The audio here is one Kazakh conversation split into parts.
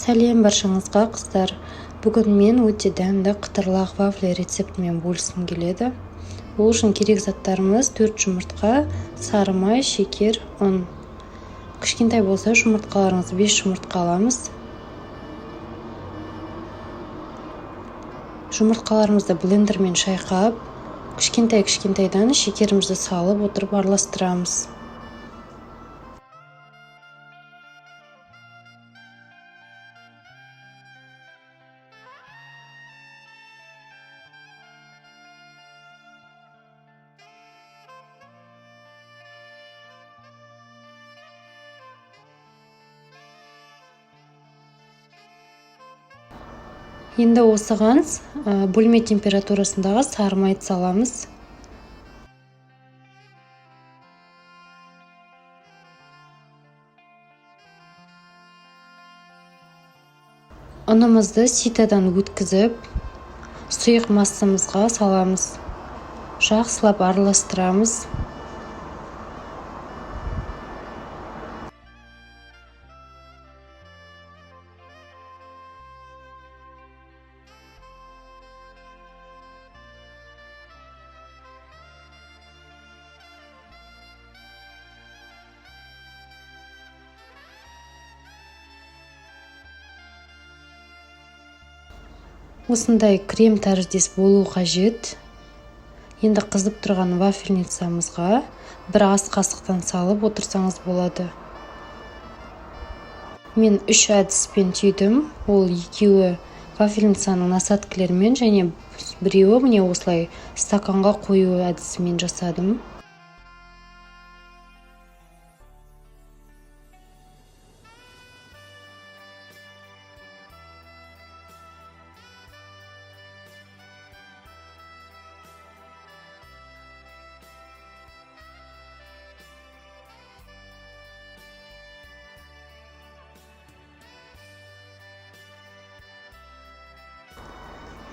Сәлем баршаңызға, қыздар! Бүгін мен өте дәмді қытырлақ вафли рецептімен бөліскім келеді. Ол үшін керек заттарымыз: 4 жұмыртқа, сары май, шекер, ұн. Кішкентай болса жұмыртқаларыңыз, 5 жұмыртқа аламыз. Жұмыртқаларымызды блендермен шайқап, кішкентай-кішкентайдан шекерімізді салып отырып араластырамыз. Енді осыған бөлме температурасындағы сары майды саламыз. Ұнымызды ситодан өткізіп, сұйық массамызға саламыз. Жақсылап араластырамыз. Осындай крем тәріздес болу қажет. Енді қызып тұрған вафельницамызға бір ас қасықтан салып отырсаңыз болады. Мен 3 әдіспен түйдім. Ол екеуі вафельницаның насадкілерімен және біреуі міне осылай стаканға қою әдісімен жасадым.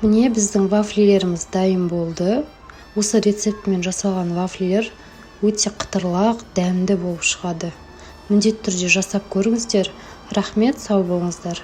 Міне, біздің вафлилеріміз дайын болды. Осы рецептімен жасалған вафлилер өте қытырлақ, дәмді болып шығады. Міндетті түрде жасап көріңіздер. Рахмет, сау болыңыздар.